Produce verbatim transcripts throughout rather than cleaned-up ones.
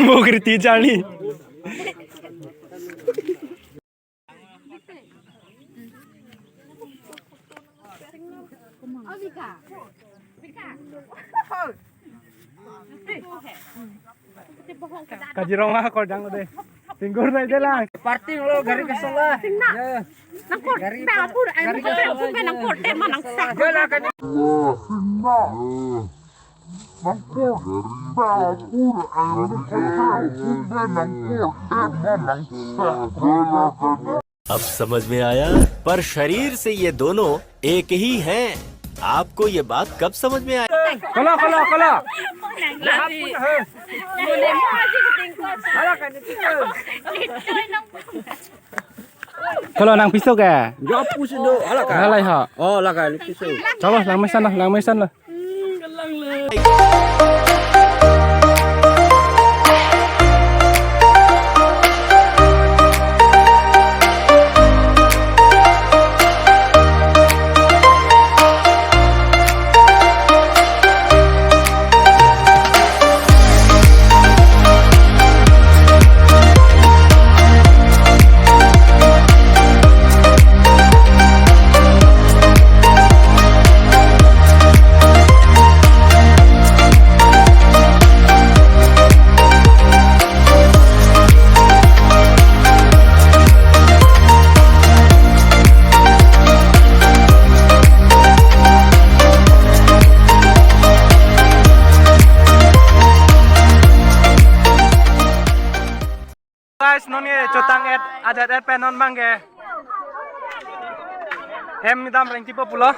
Bokriti charli. Kajirong ma kordang lo de. Tinggur nai de lang. Party lo gari kesola. Nangkor, gari bang apur, gari nangkor, kesola. Nangkor, tema nangsa. Jalan kan. अब समझ में आया, पर शरीर से ये दोनों एक ही हैं। आपको ये बात कब समझ में आया? Kolo, kolo, kolo. Kolo nangpiso ke? Jawab pusi do, hala ka? Halai ha. Oh, hala ka, nangpiso. Chalo, langmesan lo, langmesan lo. Guys, non ke chotang et, ajat et pen non bang ke. Hem dam rengtipo pulo.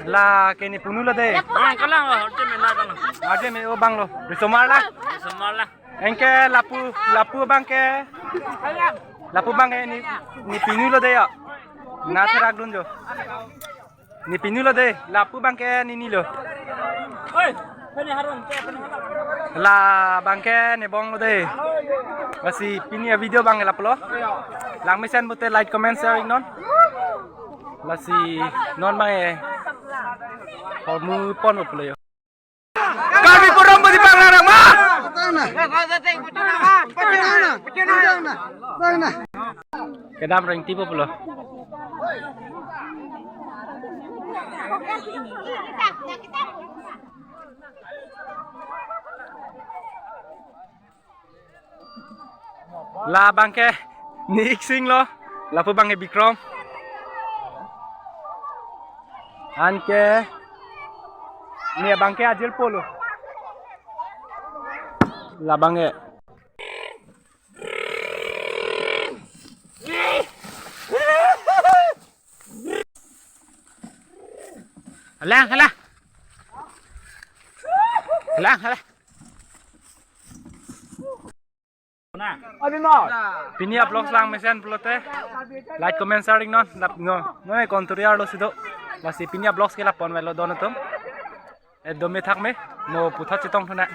La ke ne punu lo de. Bang kalang lo, arje me na kalang. Arje me o bang lo. Risomar la. Risomar la. Anke lapu, lapu bang ke. Lapu bang ke ne, ne pinu lo de ya. Na therak dun jo. Ne pinu lo de, lapu bang ke ne ni lo. La bang ke ne bong lo de. Lasi pini avideo bang ke lapu lo. Langmesen pute like, comment, share iknon. Lasi non bang ke hormu pon pulo yo. Karbi Forum bodi bang larang ma. Kedam rengtipo pulo. La bang ke ne Iksing lo, lapu bang ke Bikrom. Anke ne bang ke Ajil pulo. La bang ke. Halang, halang. Halang, halang. Pini avlogs langmesen pulote like, comment, share iknon. Lap no, no, konturia lo sido. Lasi pini avlogs ke la pon velo don atum. Edo me thak me, mo puthot chetong thuna.